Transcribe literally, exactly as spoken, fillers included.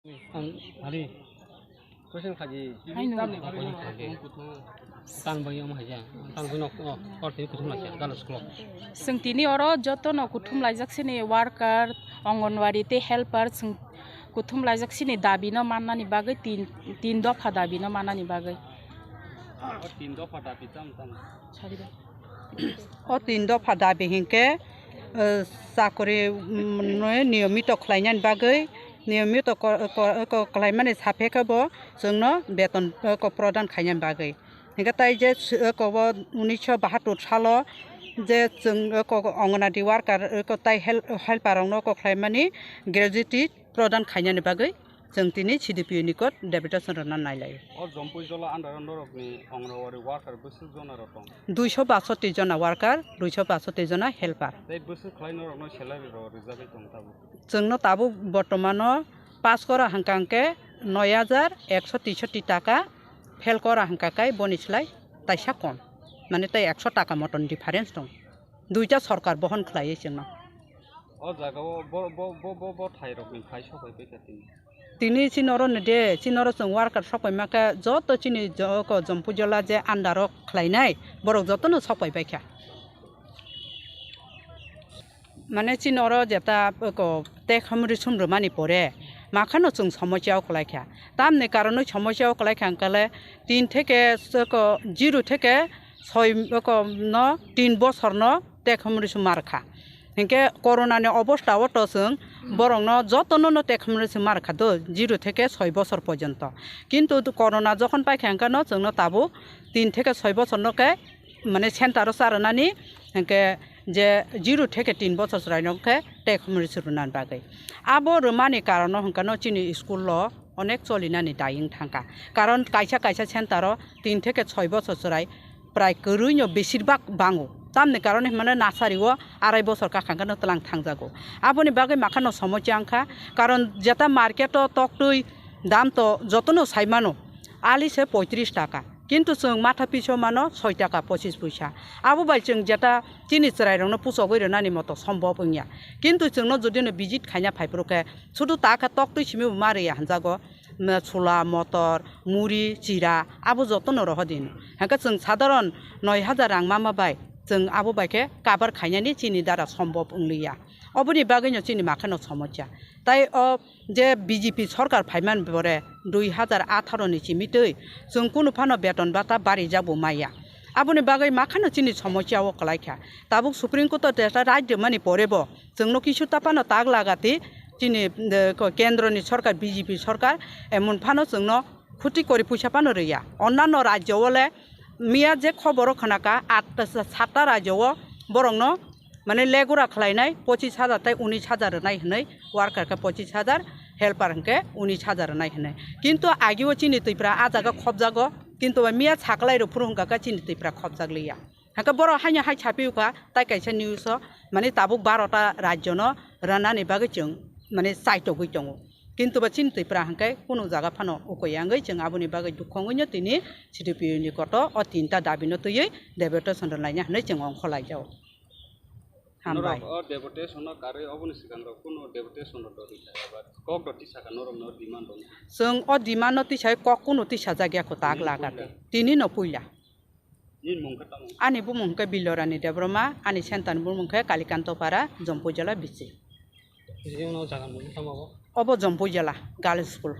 Ang hari question khaji. Haino. Question khaji. Tang bai om haja. Tang bai nok, oh, or tini kuthum lakha, galo sklo. Chwng tini oro jotono kuthum laijak sini worker, Anganwadi tei helper chwng kuthum laijak sini dabi no mannani bagwi tin, tin dopha dabi no mannani bagwi. O tin dopha dabi tam tam. Sari ba. O tin dopha dabi hinkhe, eh, chakri, mm, no niyomito khlainani bagwi, niyomito ko-, ko-, ko-, khlaimani saphe khe bo chwngno beton, eh, ko prodan khainani bagwi. Hinkhe tai je s-, eh, ko bo unisho bahattor salo je chwng, eh, ko Anganwadi worker, eh, ko tai hel-, helper rokno ko khlaimani gratuity prodan khainani bagwi chwng tini C D P O ni kot deputation rwna nailai. O Jompui Jola under o norokni Anganwadi worker bwswk jona rok tong? Duiso basoti jona worker, duiso basoti jona helper. Tei bwswk khlai norokno salary rok rijagwi tong tabuk? Chwngno tabuk bortomano pass kora hwnkha hwnkhe noi hajar ekso teisoti taka, fail kora hwnkha khe boni slai taisa kom, mane tei ekso taka moton difference tong. Duita sorkar bohon khlaiwi chwngno. O jaga o bo, bo, bo, bo, bo thai rok ni phai sok bai kha tini. Tini chini oro ni de, chini oro chwng worker sok bai ma khe joto chini jo-, ko Jompui Jola je under o khlainai, borok joto no sok bai bai kha. Mane chini oro jeta ko tek hamri sum rwmani pore, ma khano chwng somosya o kwlai kha. Tamni karonwi somosya o kwlai kha hwnkhe le tin theke ko zero theke soi ko no tin bosor no tek hamri sum mar kha. Hinkhe corona ni obostha o to chwng borokno jotono no tek hamri se mar kha do, zero theke soi bosor porjonto. Kintu corona jokhon paikha hwnkhe no chwngno tabuk tin theke soi bosor no khe mane center o cha rwnani, hinkhe je zero theke tin bosor chwraino khe tek hamri se rwnani bagwi. Abo rwmani karono hwnkhe no chini school o onek cholinani daying thangkha. Karon kaisa kaisa center o tin theke soi bosor chwrai prai kwrwino besir bak bango. Tamni karon hinmano nasari o arai bosor kakhang khe no twlang thangjago. Aboni bagwi makhano somosya wngkha, karon jeta market o toktwi dam to jotono saimano ali se poitris taka. Kintu chwng matha piso mano soi taka pochis puisa. Abo bai chwng jeta chini chwrairokno puchogwi rwnani moto sombop wngya. Kintu chwngno judino visit khaina phaiphuru khe sudu ta khe toktwi simi bo ma rwya hwnjago. Chwla, motor, muri, chira abo jotono rohor di hino. Hwnkhe chwng sadharon noi hajar rang mama bai chwng abo bai khe cover khainani chini dara sombop wngliya. Oboni bagwino chini makheno somosya. Tai o je B J P sorkar phaimani pore dui hajar atharo ni simi twi chwng kunu phano beton bata barijak bo maya. Aboni bagwi makhano chini somosya o kwlai kha. Tabuk Supreme Court o jeta rai rwmani pore bo chwngno kisu ta phano tak lagati chini, eh, ko-, kendro ni sorkar B J P sorkar emon phano chwngno khuti kori puisa phano rwya. Onnanno rajyo o le miya je khoboro khwnaka at, satta rajyo o borokno mane legura khlainai pochis hajar tei unis hajar rwnai hwnwi, worker khe pochis hajar, helper hwnkhe unis hajar rwnai hwnwi. Kintu agio chini Twipra a jaga khobjago, kintu ba miya saklai rw phuru hwnkha khe chini Twipra khobjak liya. Hwnkhe borok haino hai saphiyokha, tai kaisa news o, mane tabuk barota rajyono rwnani bagwi chwng, mane, chaitogwi tongo. Kintu ba chini Twipra hwnkhe kunu jaga phano ukoi ya wngwi chwng aboni bagwi dukhu wngwino tini C D P O ni koto o tinta dabino twiwi deputation rwlaina hwnwi chwng ongkhorlaijago. Hambai. Norok o deputation no karwi oboni swkang rok kunu deputation rok rwkha eba kok rok tisakha norok no demand rok? Chwng o demand no tisai kok kunu tisajakya kwtak lagati. Tini no puila. Nini mung khe tamo? Ani bumung hwnkhe Bilorani Debbarma, ani center ni bumung khe Kalikanto Para, Jompui Jola, Bichi. Jigino jaga mung tamo bo? Obo Jompui Jola, Girls School.